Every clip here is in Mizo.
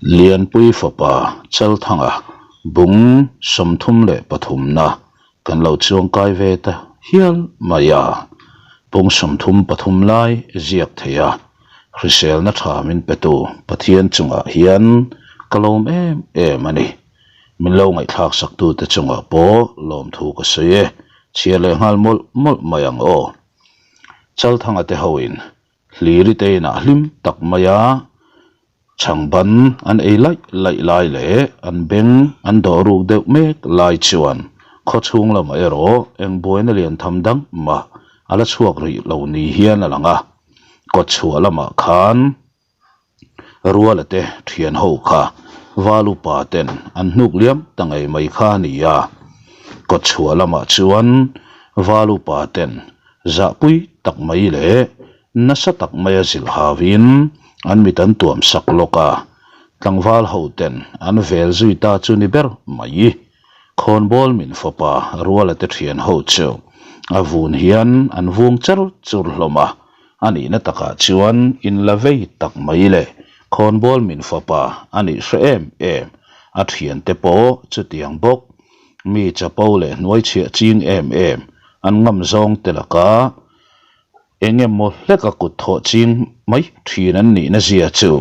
Lianpui fapa Chalthanga bung 33 na kan lo chuangkai ve ta hial mai a, bung 33 lai ziak thei a, hriselna tha min petu Pathian chungah hian ka lawm em em a ni. Min lo ngaihthlak saktute chungah pawh lawmthu ka sawi e, chhiar leh nghal mawlh mawlh mai ang aw. Chalthanga te hoin Hliri te inah hlim tak maia chhangban an ei laih laih lai leh an beng an dawh ruk deuh mek lai chuan khawchhung lamah erawh eng buaina lian tham dang mah a la chhuak rih lo ni hian a lang a. Kawtchhuah lamah khan Ruala te thian ho kha Val upa ten an hnuk liam ta ngei mai kha a ni a. Kawtchhuah lamah chuan Val upa ten zahpui tak mai leh nasa tak maia zilh hauin an mit an tuam sak lawk a, tlangval ho ten an vel zui ta chu ni ber mai. Khawnbawl min fapa Ruala te thian ho chu a vun hian an vung char chur hlawm a, A nihna takah chuan in la vei tak mai le, khawnbawl min fapa a nih hre em em, a thiante pawh chutiang bawk, mi chapo leh hnuaichhiah ching em em an ngam zawng te laka eng emaw hleka kut thawh ching mai thin an nihna zia chu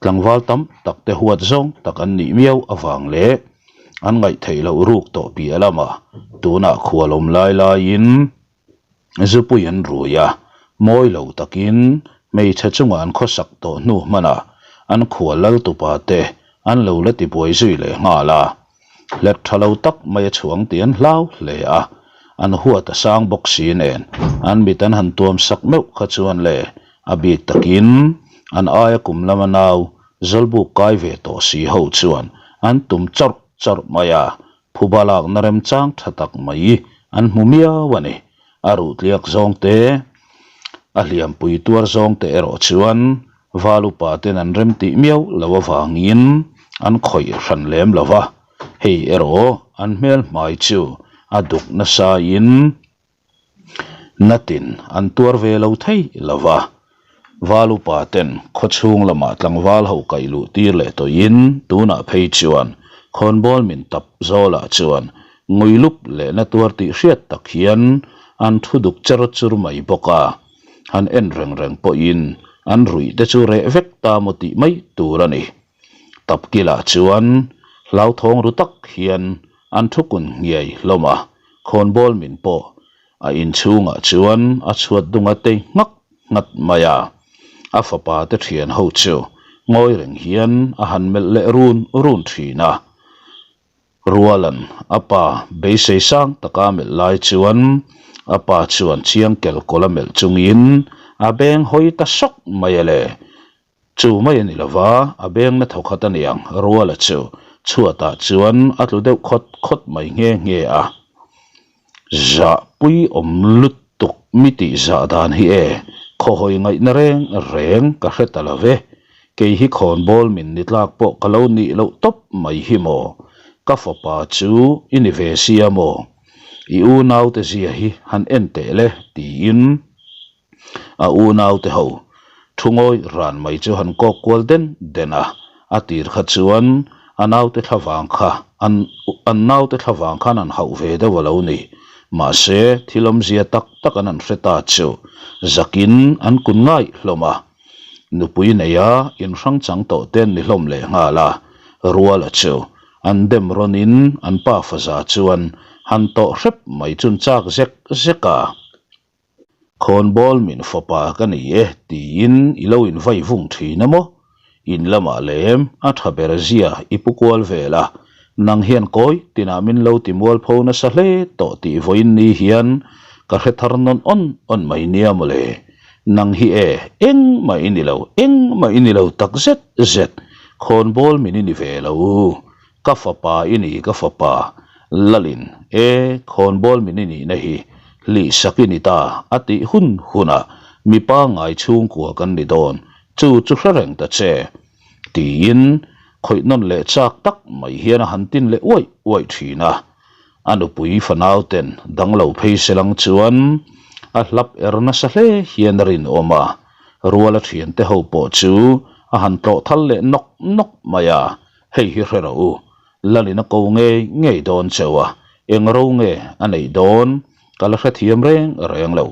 tlangval tam tak te huat zawng tak an nih miau avang leh an ngaihtheih loh ruk tawh piah lamah tunah khualawm lai laiin Zupui an rui a, mawi lo takin hmeichhe chunga an khawsak tawh hnu hmanah an khua lal tupa te an lo la tibuai zui leh nghal a. Hlet tha lo tak mai a chhuang tih an hlau hle a, an huat a sang bawk si nen an mit an han tuam sak meuh kha chuan le a bik takin an aia kum lama nau Zawlbuk kai ve tawh si ho chuan an tum chawrh chawrh mai a, Phuba lakna remchang tha tak mai an hmu miau a ni. A ruhtliak zawng te, a hliampui tuar zawng te erawh chuan Val upa ten an rem tih miau lo avangin an khawih hran lem lo va, hei erawh an hmel hmai chu a duk nasain Natin an tuar ve lo thei lo va, Val upa ten khawchhung lamah tlangval ho kaih luh tir leh tawhin tunah phei chuan khawnbawl min tap zawlah chuan ngui lup leh na tuar tih hriat tak hian an thu duk cher chur mai bawk a, han en reng reng pawhin an ruih te chu reh vek ta maw tih mai tur a ni. Tapkilah chuan hlauthawng ru tak hian an thu kun nghiai hlawm a, khawnbawl min pawh a inchhungah chuan a chhuat dung a tei nghat nghat mai a. A fapa te thian ho chu ngawi reng hian a han melh leh run run thin a. Rualan a pa beisei sang taka melh lai chuan a pa chuan chiang kel kawl a melh chungin a beng hawi ta sawk mai a le. Chu mai a ni lo va, a beng na thawkhat a niang, Ruala chu chhuatah chuan a tlu deuh khawt khawt mai nghe nghe a. Zahpui awm lutuk mi tih zah dan hi e, khawhawi ngaihna reng reng ka hre ta lo ve, kei hi khawnbawl min ni tlak pawh ka lo nih loh tawp mai hi maw, ka fapa chu i ni ve sia maw, i unaute zia hi han en teh le tiin. A unaute ho thu ngawi ran mai chu han kawk kual den den a, a tir kha chuan a naute thlavang kha an an naute thlavang khan an hauh ve deuh a lo ni. Mahse, thil awmzia tak tak an an hre ta chu zakin an kun ngaih hlawm a. Nupui neia inhrang chang tawh te an ni hlawm leh nghal a, Ruala chu an dem rawnin an pa faza chuan han tawh hrep mai chun chak zek zek a. Khawnbawl min fapa ka ni e tiin i lo invai vung thin a maw? In lamah lem a tha ber zia i pu kual vel a, nang hian kawi tinah min lo ti mualpho nasa hle tawh tih vawiin ni hian ka hre thar nawn awn awn mai nia mawle. Nang hi e, engmah i ni lo, engmah i ni lo tak zet zet, khawnbawl min i ni ve lo. Ka fapa i ni, ka fapa, Lalin, e, khawnbawl min i nihna hi hlihsak i ni ta, a tih hun hunah mipa ngai chhungkua kan ni dawn, chu chu hre reng ta che, tiin khawih nawn leh chak tak mai hian a han tin leh uaih uaih thin a. A nupui fanau ten dang lo phei se lang chuan a hlap er nasa hle hian a rinawm a, ruala thiante ho pawh chu A han tlawh thal leh nawk nawk mai a, Hei hi hre rawh u, Lalin a ko ngei ngei dawn cheu a, eng ro nge a neih dawn ka la hrethiam reng reng lo.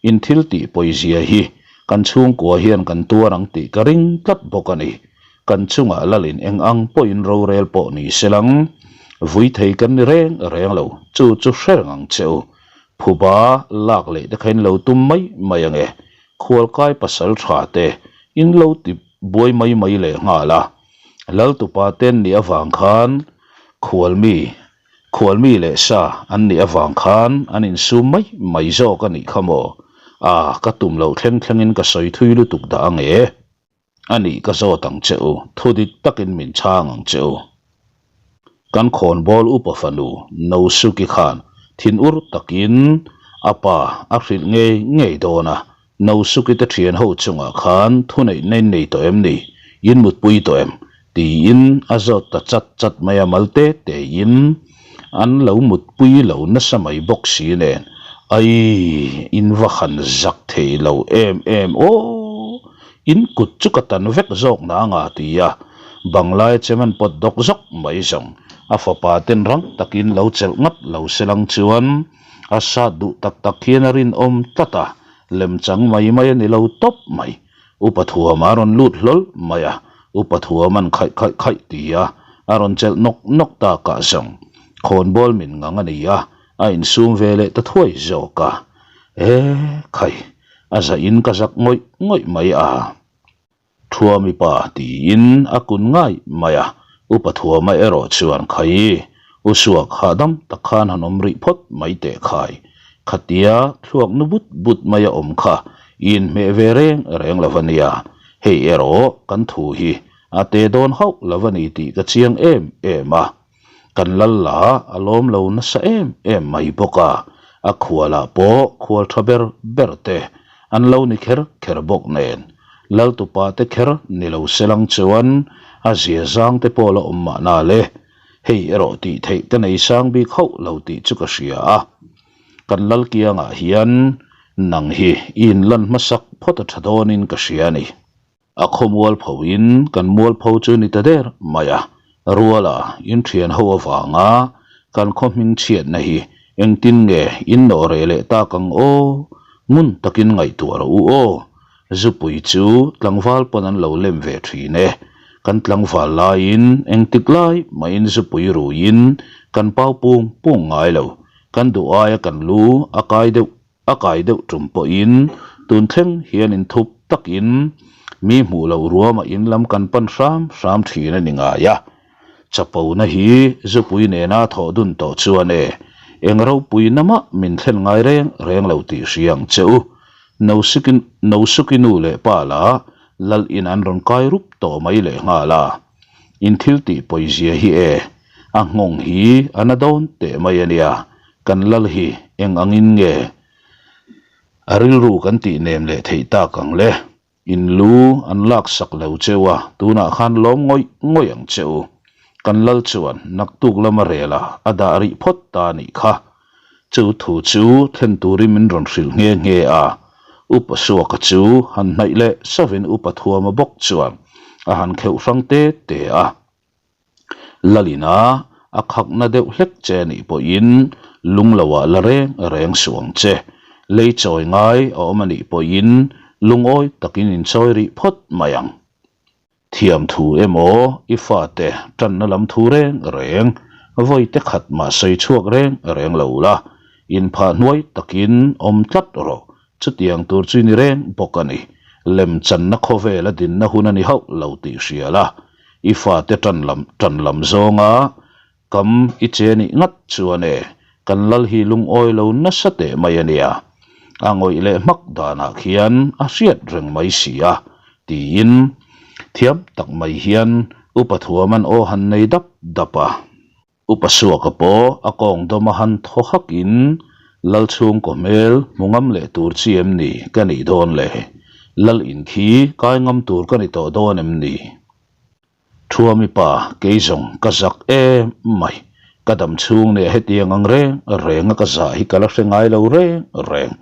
In thil tih pawizia hi kan chhungkua hian kan tuar ang tih ka ring tlat bawk a ni. Kan chungah Lalin eng ang pawhin rorel pawh ni se lang, vui thei kan ni reng reng lo, chu chu hre reng ang che u. Phuba lak leh te kha in lo tum mai mai ange, khualkai pasal tha te in lo ti buai mai mai leh nghal a. Laltupa te an nih avang khan khualmi, khualmi leh sa an nih avang khan an insum mai mai zawk a nih kha maw? A, ka tum loh thleng thlengin ka sawi thui lutuk dah ange. A nih ka zawt ang che u, thu dik takin min chhang ang che u. Kan khawnbawl upa fanu Nosuki khan thinur takin a pa a hrilh ngei ngei dawn a, Nosuki te thian ho chungah khan thuneihna in nei tawh em ni? In mutpui tawh em? tiin a zawt ta chat chat mai a, mal te tein an lo mutpui lo nasa mai bawk si nen, Aii, in va han zak thei lo em em aw! In kut chu ka tan vek zawk na anga ti a, banglai chem an pawt dawk zawk mai zawng. A fapa ten rang takin lo chelh ngat lo se lang chuan a sat duh tak tak hian a rinawm tlat a, lemchang mai mai a ni lo tawp mai. Upa Thuama a rawn lut hlawl mai a, Upa Thuama'n khaih khaih khaih ti a, a rawn chelh nawk nawk takah zawng. Khawnbawl min ngang a ni a, a insum ve leh ta thuai zawk a. E khai! A zahin ka zak ngawih ngawih mai a. Thuami pa tiin a kun ngai mai a, Upa Thuama erawh chuan Khai, U Suak hahdam tak khan han awm rih phawt mai teh khai. Khatia thluak nu but but mai a awm kha i inhmeh ve reng reng lo a nia. Hei erawh kan thu hi a te dawn hauh lo a ni tih ka chiang em em a. Kan lal la a lawm lo nasa em em mai bawk a, a khualah pawh khual tha ber ber te an lo ni kher kher bawk nen, lal tupa te kher ni lo se lang chuan a zia zang te pawh la awm mahna le, hei erawh tih theih ka nei sang bik hauh lo tih chu ka hria a. Kan lal kiangah hian nang hi i inlan hmasak phawt a tha dawnin ka hria a ni. A khaw mualpho in kan mualpho chu ni ta der mai a, Ruala in thian ho avanga kan khaw hming chhiatna hi engtin nge in nawh reh leh tak ang aw? Ngun takin ngaihtuah rawh u aw. Zupui chu tlangval pawn an lo lem ve thin e. Kan tlangval laiin engtik lai mahin zupui ruiin kan pau pung pung ngai lo. Kan duh aia kan lu a kai deuh A kai deuh tum pawhin tun thleng hian inthup takin mi hmuh loh ruama in lam kan pan hram hram thin a ni ngai a. Chapona hi zupui nena thawh dun tawh chuan e, eng ropui na mah min thlen ngai reng reng lo tih hria ang che u. Nosuki nu leh pa lah lal in an rawn kai rup tawh mai leh nghal a. In thil tih pawizia hi e, a nghawng hi a na dawn teh mai a nia. Kan lal hi eng angin nge a rilru kan tih nem leh theih tak ang le? In lu an lak sak lo cheu a, tunah khan lawm ngawih ngawih ang che u. Kan lal chuan naktuk lama rel a, a dah rih phawt ta a nih kha. Chu thu chu thlen turin min rawn hrilh nghe nghe a. Upa Suaka chu han hnaih leh savin Upa Thuama bawk chuan a han kheuh hrang te te a. Lalina a khakna deuh hlek che anih pawhin lung loah la reng reng suh ang che. Lei chawi ngai a awm anih pawhin lungawi takin inchawi rih phawt mai ang. Thiam thu emaw i fate tanna lam thu reng reng vawi te khat mah sawi chhuak reng reng lo la, inphah hnuai takin awm tlat rawh. Chutiang tur chu i ni reng bawk a ni. Lemchanna khawvela dinna hun a ni hauh lo tih hria la. I fate tan lam tan lam zawnga kam i che nih ngat chuan e, kan lal hi lungawi lo nasa teh mai a nia. A ngawih leh hmak danah khian a hriat reng mai si a, tiin thiam tak mai hian Upa Thuaman aw han nei dap dap a. Upa Suaka pawh a kawng dawm a han thaw hakin, Lal chhungkaw hmel hmu ngam leh tur chi em ni ka nih dawn le? Lal in khi kai ngam tur ka ni tawh dawn em ni? Thuami pa kei zawng ka zak em mai. Ka dam chhung nia hetiang ang reng renga ka zah hi ka la hre ngai lo reng reng.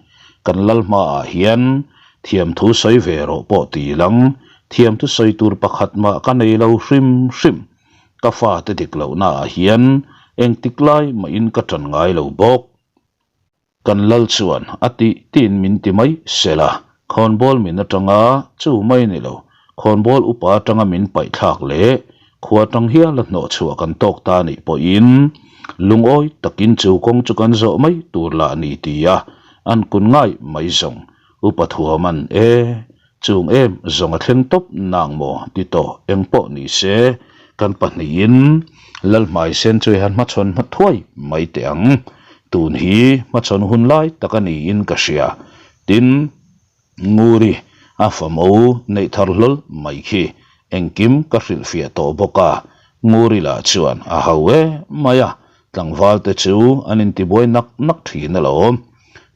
Kan lal hmaah hian thiamthu sawi ve rawh pawh ti lang. Thiam thu sawi tur pakhat mah ka nei lo hrim hrim. Ka fate dik lohnaah hian engtik lai mahin ka ṭan ngai lo bawk. Kan lal chuan a tih tiin min ti mai sela, khawnbawl min atanga chu mai ni lo, khawnbawl upa atanga min paih thlak leh khua atang hiala hnawh chhuah kan tawk ta nih pawhin lungawi takin chu kawng chu kan zawh mai tur lah ni tia an kun ngai mai zawng upa thuam an e. Chung em zawng a thleng tawp nang maw ti tawh eng pawh ni se kan pahnihin Lalhmai sen chu i han hmachhawn hma thuai mai teh ang. Tun hi hmachhawn hun lai tak a niin ka hria. Tin, Nguri a famo neih thar hlawl mai khi engkim ka hrilhfiah tawh bawk a, Nguri lah chuan a hau em mai a, Tlangval te chu an intibuai nak nak thin alawm.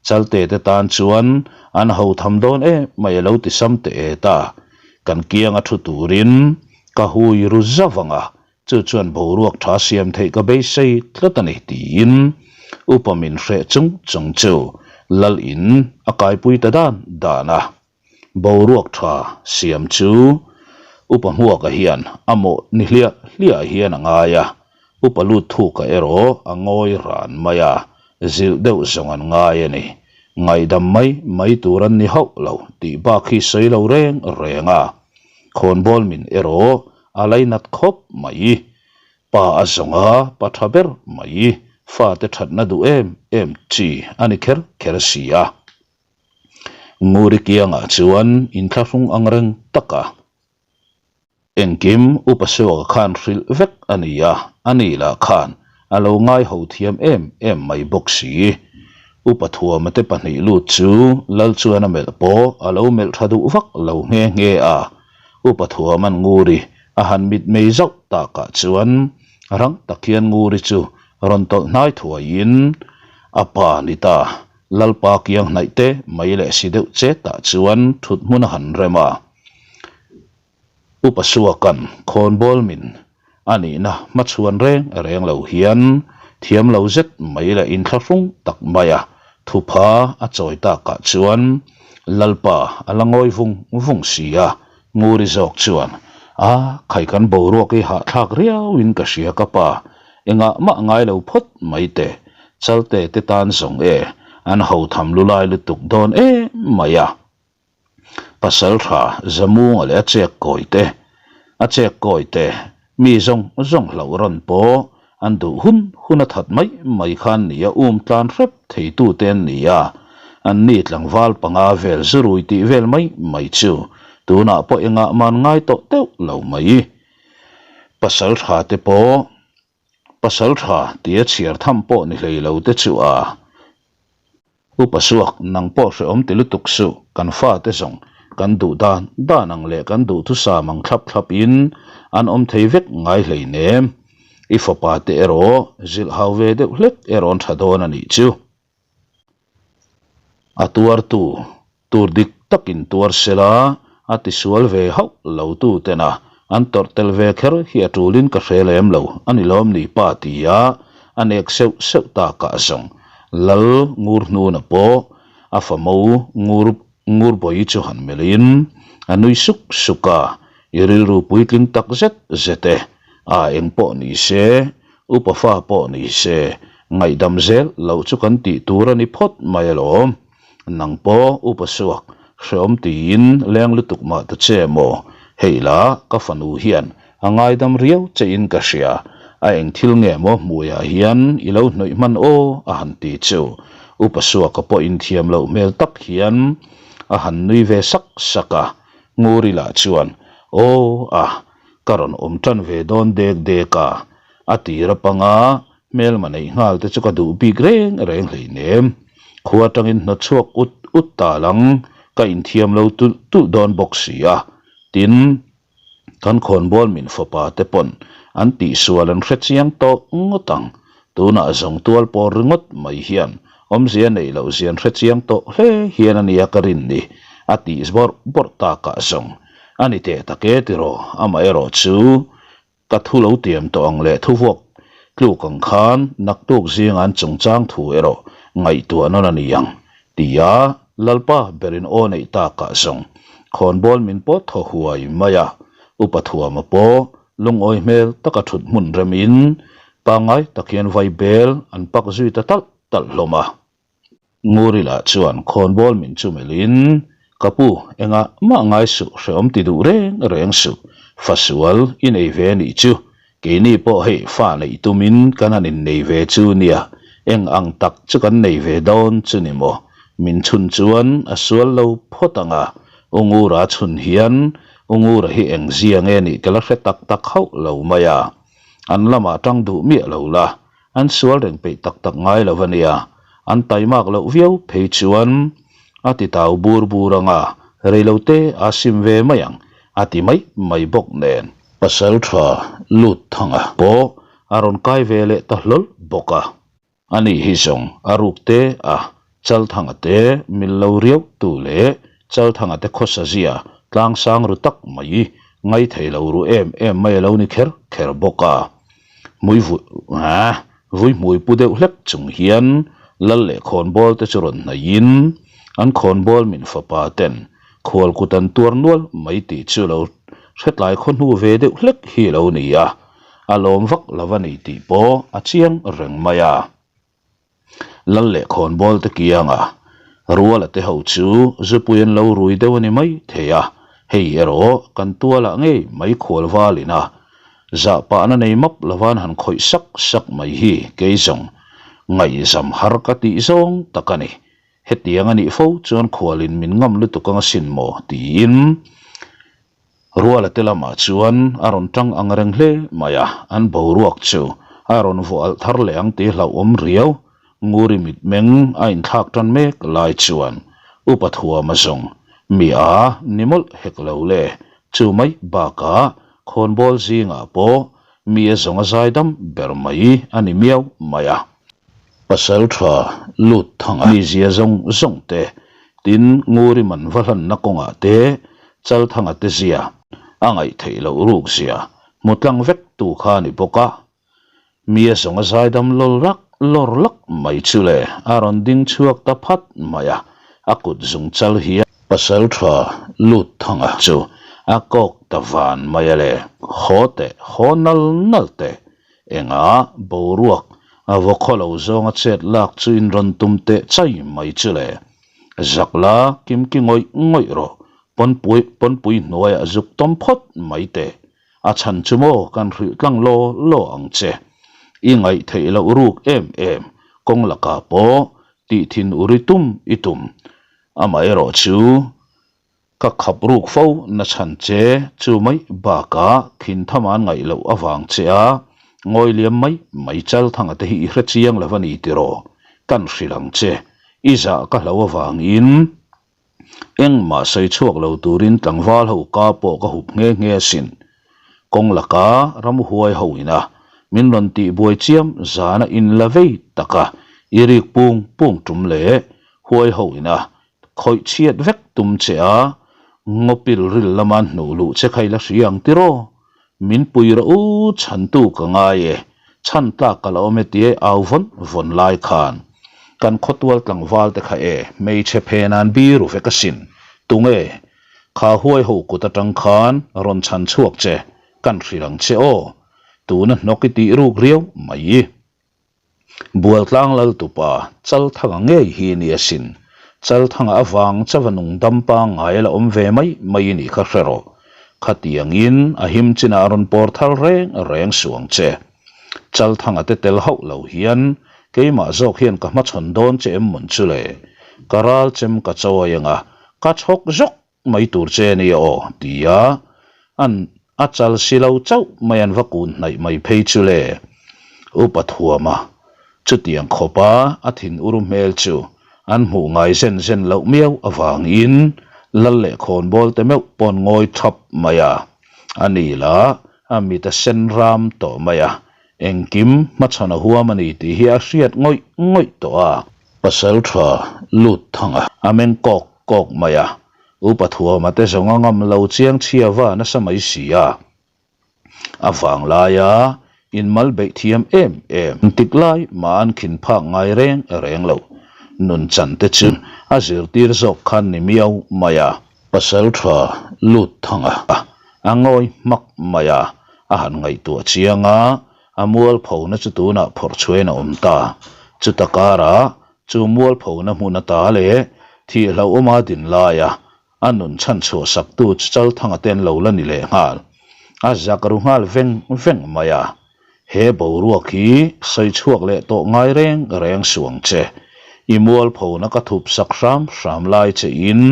Chalte te tan chuan an ho tham dawn em mai a lo ti sam teh e ta. Kan kianga thu turin ka hui ru zauh ang a, chu chuan boruak tha siam theih ka beisei tlat a ni tiin upa min hreh chung chung chu lal in a kaipui ta dan dan a. Boruak tha siam chu Upa Hmuaka hian a mawh ni hliah hliah hian a ngai a, Upa Luthuka erawh a ngawi ran mai a, zilh deuh zawng an ngai a ni. Ngaihdam mai mai tur an ni hauh lo tih bak hi sawi lo reng reng a, khawnbawl min erawh a lainat khawp mai. Pa a zawng a, pa tha ber mai, fate thatna duh em em chi a ni kher kher si a. Nguri kiangah chuan inthlahrung ang reng tak a, engkim Upa Suaka khan hrilh vek a ni a, a ni lah khan a lo ngai ho thiam em em mai bawk si. Upa Thuama te pahnih lut chu Lal chuan a melh pawh a lo melh tha duh vak lo nghe nghe a, Upa Thuama'n Nguri a han mitmei zauh takah chuan rang tak hian Nguri chu rawn tawlh hnai thuaiin a pa ni ta. Lalpa kiang hnaih te mai leh si deuh che tah chuan thut hmun a han rem a. Upa Suakan khawnbawl min a nihna hmachhuan reng reng lo hian thiam lo zet mai leh inthlahrung tak mai a thupha a chawi takah chuan Lalpa a la ngawi vung vung si a, Nguri zawk chuan, A, khai kan boruak hi hahthlak riauin ka hria ka pa, engah mah ngai lo phawt mai teh, Chalte te tan zawng e, an ho tham lulai lutuk dawn em mai a. Pasal tha Zamunga leh a chek kawi te, a chek kawi te, Mi zawng zawng hlauh rawn pawh an duh hun hun a that mai mai kha an ni a, um tlan hrep theitute an ni a, an ni tlangval panga vel zurui tih vel mai mai chu tunah pawh engah man ngai tawh deuh lo mai. Pasal tha te pawh pasal tha tia chhiar tham pawh ni hlei lo te chu a. Upa Suak, nang pawh hrehawm ti lutuk suh, kan fate zawng kan duh dan dan ang leh kan duhthusam ang thlap thlap in an awm thei vek ngai hleinem. I fapa te erawh zilh hau ve deuh hlek erawh an tha dawn a nih chu. A tuartu Tur dik takin tuar sela, a tisual ve hauh lo tu tena an tawrh tel ve kher hi a tulin ka hre lem lo a ni lawm ni pa tia a nek seuh seuh takah zawng Lal Ngur hnuna pawh a famo Ngur Ngurbawi chu han melhin a nui suk suk a, i rilru puitling tak zet zet e, a eng pawh ni se, upa fa pawh ni se, ngaihdam zel loh chu kan tih tur a ni phawt mai alawm. Nang pawh upa suak hreawm tiin leng lutuk mah ta che maw? Hei la, ka fanu hian a ngaidam riau che in ka hria, a eng thil nge maw hmuiah hian i lo hnawih hman aw a han ti chu upa suaka pawh inthiam loh hmel tak hian a han nui ve sak sak a, Nguri lah chuan aw a, ka rawn awm tan ve dawn dek dek a, a tir apanga Hmelma neih nghal te chu ka duh bik reng reng hleinem. Khua atangin hnawt chhuak ut ut ta lang, ka inthiam lo tulh tulh dawn bawk si a. Tin, kan khawnbawl min fapa te pawn an tihsual an hre chiang tawh ngawt ang. Tunah zawng tual pawr ringawt mai hian awmzia neih loh zian hre chiang tawh hle hian a nia ka rin ni, a tih bawrh bawrh takah zawng a ni teh tak e tiraw, amaherawh chu Ka thu lo tiam tawh ang leh thu vuak tluk ang khan naktuk zinga an chungchang thu erawh ngaihtuah nawn a ni ang, tia Lalpa berin aw neih takah zawng. Khawnbawl min pawt thaw huai mai a, Upa Thuama pawh lungawi hmel taka thut hmun remin pangngai tak hian vai bel an pak zui ta talh talh hlawm a. Ngurila chuan khawnbawl min chu melhin, Ka pu, engah mah ngai suh, hrehawm ti duh reng reng suh, fa sual i nei ve nih chu, keini pawh hei fa neih tumin kan han innei ve chu nia, eng ang tak chu kan nei ve dawn chu ni maw? Min chhun chuan a sual lo phawt ang a, U Ngura chhun hian U Ngura hi eng zia nge nih ka la hre tak tak hauh lo mai a, an lamah tang duh miah lo la, An sual reng peih tak tak ngai lo a nia, an taimak loh viau phei chuan a ti tau bur bur ang a, reilote a sim ve mai ang a ti mai mai bawk nen. Pasal tha lut thanga pawh a rawn kai ve leh ta hlawl bawk a. Ani hi zawng a ruk te a, Chalthanga te mil lo riau tu leh Chalthanga te khawsa zia tlangsang ru tak mai ngaithei lo ru em em mai a lo ni kher kher bawk a. Hmui vui vui hmui pu deuh hlek chung hian lal leh khawnbawl te chu rawn hnaihin an khawnbawl min fapa ten khual kut an tuar nual mai tih chu lo hretlai khaw hnu ve deuh hlek hi a lo ni a, a lawm vak lo a ni tih pawh a chiang reng mai a. Lal leh khawnbawl te kianga Ruala te ho chu zupui an lo rui deuh a ni mai thei a, hei erawh kan tualah ngei mai khual valin a zah pahna nei map lovan han khawih sak sak mai hi kei zawng ngaihzam har ka tih zawng tak a ni. Hetiang a nih fo chuan khualin min ngam lutuk ang asin maw tiin Ruala te lamah chuan a rawn tang ang reng hle mai a, an boruak chu a rawn vuah alh thar leh ang tih hlauhawm riau. Nguri mitmeng a inthlak tan mek lai chuan Upa Thuama zawng mi a ni mawlh hek lo le, chu mai bakah khawnbawl zingah pawh mi a zawng a zaidam ber mai a ni miau mai a. Pasal tha lut thang a mizia zawng zawng te, tin Nguri man va hlanna kawngah te Chalthanga te zia a ngaih theih loh ruk zia hmu tlang vek tu kha a ni bawk a. Mi a zawng a zaidam lawr lak lawr lak mai chu le a rawn ding chhuak ta phat mai a, a kut zung chal hian Pasal tha lut thanga chu a kawk ta van mai a le, haw teh, haw nal nal teh Engah boruak a vaw khaw lo zawnga chet lak chu in rawn tum teh chai mai chu le. Zak la kimki ngawih ngawih rawh, pawnpui pawnpui hnuaiah zuk tawm phawt mai teh. A chhan chu maw kan hrilh tlang law law ang che. I ngaih theih loh ruk em em, kawng lakah pawh tih thin ur i tum i tum. Amaherawh chu Ka khap ruk fo na chhan che chu mai bakah khin tham an ngaih loh avang che a, ngawi liam mai mai chal thanga te hi i hre chiang lo a ni tiraw? Kan hrilh ang che, i zah ka hlo avangin engmah sawi chhuak lo turin tlangval ho ka pawh ka hup nghe nghe asin. Kawng laka ramhuai ho ina min rawn tih buai chiam zana in la vei taka i rik pung pung tum leh huai ho ina Khawih chhiat vek tum che a, ngawpil ril lama hnuh luh che kha i la hria ang tiraw? Min pui rawh u, chhantu ka ngai e, chhan tlak ka la awm e tia au vawn vawn lai khan kan khawtual tlangval te kha e, hmeichhe phen an biru vek asin, tunge kha huai ho kut atang khan rawn chhan chhuak che, kan hrilh ang che aw, tuna hnawk i tih ruk riau mai. Bualtlang Laltupa, Chalthanga ngei hi ni asin. Chalthanga avang chauha nung dam pangngai a la awm ve mai mai i nih kha hre rawh. Khatiangin a him chinah a rawn pawr thar reng reng suh ang che. Chalthanga te tel hauh lo hian keimah zawk hian ka hmachhawn dawn che em mawn chu le? Ka ral chem ka chawi anga ka chhawk zawk mai tur che a nia aw, ti a, an a chal si lo chauh mai an va kun hnaih mai phei chu le. Upa Thuama chutiang khawpa a thin ur hmel chu an hmuh ngai zen zen loh miau avangin lal leh khawnbawl te meuh pawn ngawi thap mai a, a ni lah a mit a sen ram tawh mai a, engkim hmachhawn a huam a ni tih hi a hriat ngawih ngawih tawh a. Pasal tha lut thang a, a meng kawk kawk mai a, Upa Thuama te zawng a ngam lo chiang chhia va nasa mai si a. A vang laia inmal beih thiam em em tik lai mah an khin phak ngai reng reng lo. Nun chan te chu a zirtir zawk khan ni miau mai a. Pasalṭha lut thanga a ngawi hmak mai a, a han ngaihtuah chiang a, a mualphona chu tunah phawrh chhuain a awm ta. Chuta karah chu mualphona hmun ata leh thih hlauhawma din laia a nun chhan chhuah saktu chu Chalthanga te an lo la ni leh nghal. A zak ru nghal veng veng mai a, He boruak hi sawi chhuak leh tawh ngai reng reng suh ang che. I mualphona ka thup sak hram hram lai che in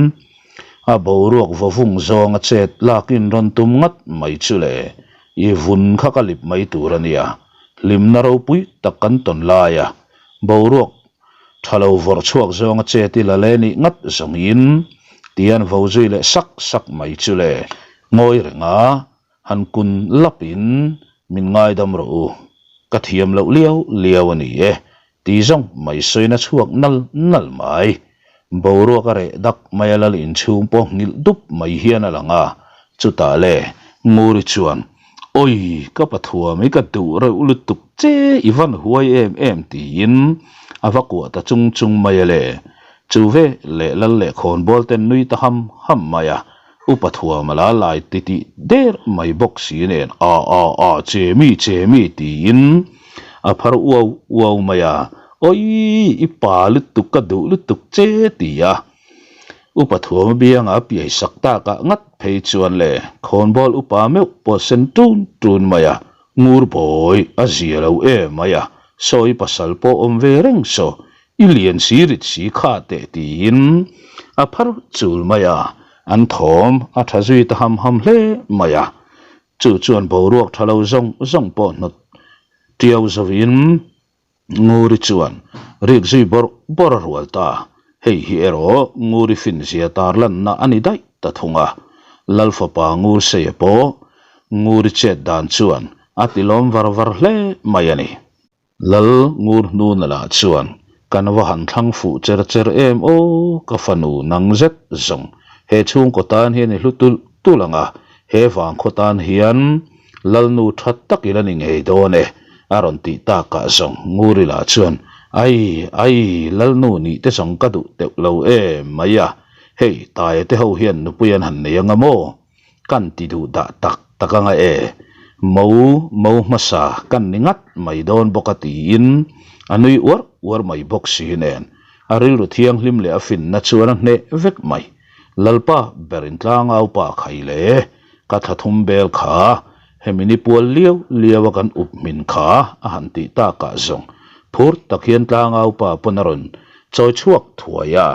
a boruak vawvung zawng a chet lak in rawn tum ngat mai chu le. I vun kha ka lip mai tur a nia. Hlimna ropui tak kan tawn lai a, boruak tha lo vawrh chhuak zawng a chet i la le nih ngat zawng in tian vo zui leh sak sak mai chu le. Ngawi reng a, Han kun lapin min ngaidam rawh u, ka thiam loh liau liau a ni e, ti zawng mai sawina chhuak nal nal mai. Boruak a reh dak mai a lal inchhung pawh nghilh dup mai hian a lang a, chutah le Nguri chuan, Awi, ka pathuam i ka duh reuh lutuk che i van huai em em tiin a va kuah ta chung chung mai a le. Chu ve leh lal leh khawnbawl ten nui ta ham ham mai a, Upa thuam a la lai ti tih der mai bawk si nen a a a che mi che mi tiin a phar uau uau mai a, Awii i pa lutuk ka duh lutuk che ti a. Upa thuam a bianga a piai sak tak ah ngat phei chuan le khawnbawl upa meuh pawh sen tun tun mai a, Ngur bawi a zia lo em mai a, sawi pasal pawh awm ve reng saw I lian si rit si kha teh tiin a phar chul mai a, an thawm a tha zui ta ham ham hle mai a. Chu chuan boruak tha lo zawng zawng pawh hnawt tiau zovin Nguri chuan rik zui bawrh bawrh a rual ta. Hei hi erawh Nguri finzia tarlanna a ni daih ta thung a. Lal fapa Ngurseia pawh Nguri chet dan chuan a tilawm var var hle mai a ni. Lal ngur hnuna lah chuan, Kan va han thlang fuh cher cher em aw, ka fanu nang zet zawng. He chhungkaw tan hian i hlu tulh tulh ang a, he vangkhaw tan hian Lalnu tha tak ila ni ngei dawn e, a rawn tih takah zawng Nguri lah chuan, Ai, ai, Lalnu nih te zawng ka duh teuh lo em mai a, hei Taia te ho hian nupui an han nei anga maw? Kan ti duh dah tak tak anga e, mo mo hmasa kan ni ngat mai dawn bawk a tiin a nui uar uar mai bawk si nen a rilru thianghlim leh a finna chuan a hneh vek mai. Lalpa berin tlangau pa khai le, ka thla thum bel kha hemi ni pual liau liau a kan up hmin kha a han tih takah zawng phur tak hian tlangau pa pawn a rawn chawi chhuak thuai a,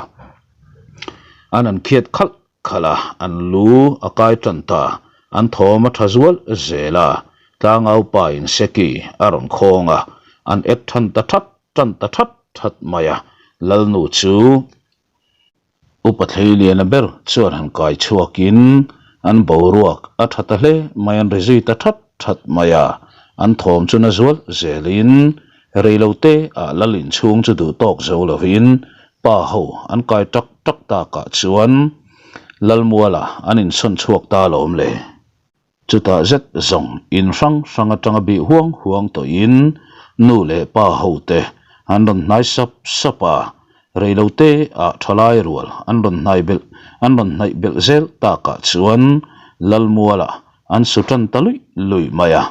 an han khiat khalh Khalh a, an lu a kai tan ta, an thawm a tha zual zel a, tlangau pa in seki a rawn khawng a, an ek than ta that tan ta that that mai a, Lalnu chu Upa Thleiliana ber chuan han kai chhuak in an boruak a tha ta hle mai, an ri zui ta that that mai a, an thawm chu na zual zel in Reilote ah lal inchhung chu duh tawk zo lovin pa ho an kai tak tak takah chuan Lalmuala an insawn chhuak ta alawm le. Chutah zet zawng in hrang hrang atanga bih huang huang tawhin nu leh pa ho te an rawn hnai sap sap a, reilote ah thalai rual an rawn hnai belh an rawn hnaih belh zel takah chuan Lalmuala an su tan ta luih luih mai a.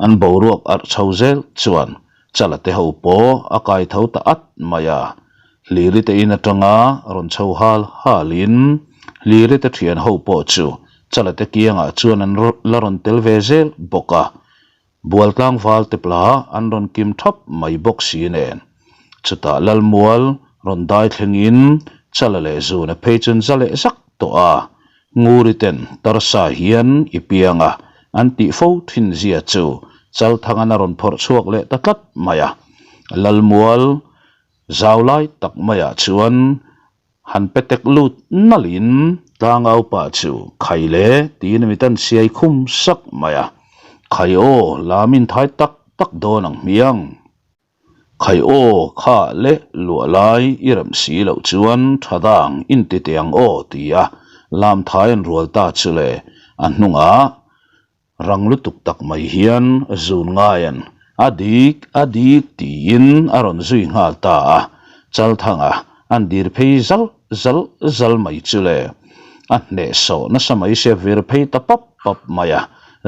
An boruak arh chho zel chuan Chala te ho pawh a kai tho ta at mai a, Hliri te in atanga rawn chho hal halin Hliri te thian ho pawh chu Chala te kiangah chuan an la rawn tel ve zel bawk a, Bualtlang val te pla an rawn kim thap mai bawk si nen. Chutah Lalmual rawn dai thlengin Chala leh Zuna phei chuan za leh zak tawh a, Nguri ten tarsa hian i piang a, an tih fo thin zia chu Chalthangan a rawn phawrh chhuak leh ta tlat mai a. Lalmual zau lai tak maiah chuan han pe tek lut nalhin tlangau pa chu khai le tiin mit an siai khum sak mai a. Khai aw, lamin thai tak tak dawn ang hmiang. Khai aw kha leh luah lai i rem si loh chuan tha dang in ti teh ang aw ti a lam thai an rual ta chu le a hnungah rang lutuk tak mai hian zun ngaian a dik a dik tiin a rawn zui nghal ta a Chalthanga an dir phei zal zal zal mai chu le. A hnehsawh nasa mai sia vir phei ta pap pap mai a,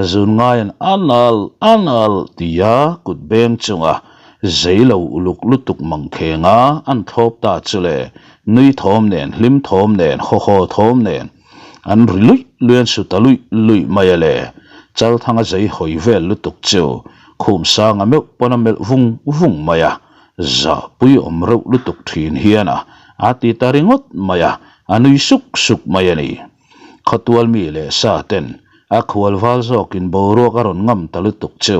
zun ngaiin a nal a nal tia kut beng chunga zei lo uluk lutuk mang khenga an thlawp ta chu le, nui thawm nen, hlim thawm nen, haw haw thawm nen an ri luih luih an su ta luih luih mai a le. Chalthanga zei hawi vel lutuk chu khum sanga meuh pawn a melh vung vung mai a, Zahpui awm reuh lutuk thin hian a a ti ta ringawt mai a, a nui suk suk mai a ni. Khawtual mi leh sa ten a khual val zawkin boruak a rawn ngam ta lutuk chu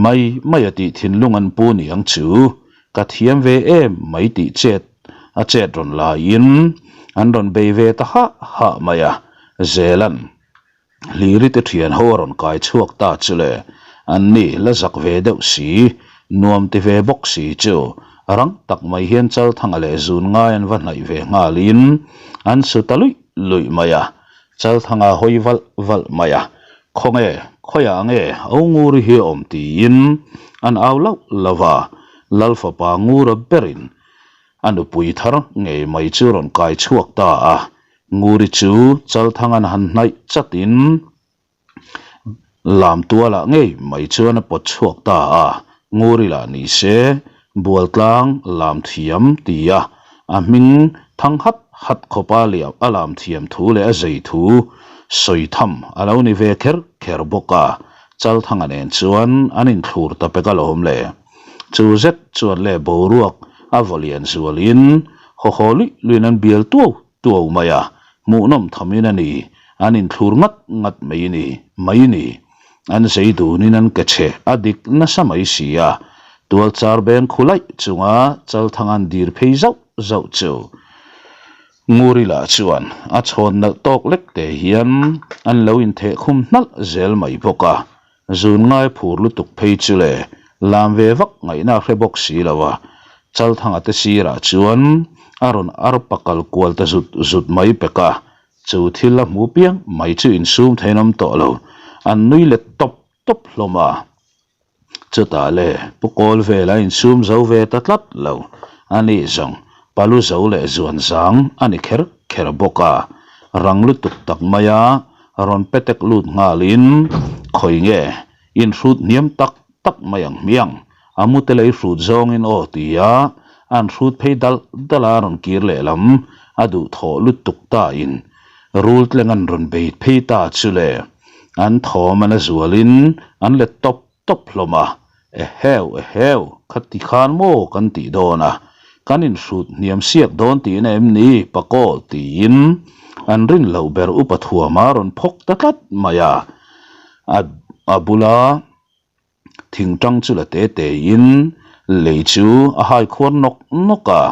mai mai a tih thinlung an pu niang chu ka thiam ve em mai tih chet a chet rawn laiin an rawn bei ve ta hah hah mai a, Zelan. Hliri te thian ho a rawn kai chhuak ta chu le, an ni la zak ve deuh si, nuam ti ve bawk si chu rang tak mai hian Chalthanga leh zun ngai an va hnaih ve nghalin an su ta luih luih mai a, Chalthanga hawi valh valh mai a, Khawnge, khawiah nge au Nguri hi a awm tiin an au lauh lauh a, Lal fapa Ngura berin a nupui thar ngei mai chu rawn kai chhuak ta a, Nguri chu Chalthangan han hnaih chatin lam tualah ngei mai chuan a pawt chhuak ta a, Nguri lah ni se Bualtlang lam thiam ti a, a hming thang hat hat khawpa liam a lam thiam thu leh a zei thu sawi tham a lo ni ve kher kher bawk a, Chalthanga nen chuan an inthlur ta pek alawm le. Chu zet chuan leh boruak a vaw lian zualin haw haw luih luihin an bial tuau tuau mai a, hmuhnawm thamin a ni, an inthlur ngat ngat mai ni, mai ni. An zei dunin an ke chhe a dik nasa mai si a, tual char beng khu laih chunga Chalthang an dir phei zauh zauh chu. Nguri lah chuan a chhawn nalh tawk lek te hian an lo intheh khum hnalh zel mai bawk a, Zun ngai phur lutuk phei chu le, lam ve vak ngaihna a hre bawk si lo a, Chalthanga te sirah chuan a rawn arpa kal kual ta zut zut mai pek a, chu thil a hmu piang mai chu insum thein awm tawh lo, an nui let tawp tawp hlawm a. Chutah le, Pu Kawl vel a insum zo ve ta tlat lo, a ni zawng palu zo leh zuan zang a ni kher kher bawk a, rang lutuk tak maia rawn petek lut nghalin, Khawi nge, inhrut hniam tak tak mai ang hmiang, a mute lei hrut zawngin aw tia an hrut phei dal dal a rawn kir lehlam a duhthawh lutuk tain rul tleng an rawn bei phei ta chu le, an thawm an a zualin an let tawp tawp hlawm a, Eheu, eheu, khati khan maw kan tih dawn a, kan inhrut hniam siak dawn tihna em ni Pakawl tiin an rin loh ber upa thuama rawn phawk ta tlat mai a, a a bula thingtang chu la te tein lei chu a hai khuar nawk nawk a.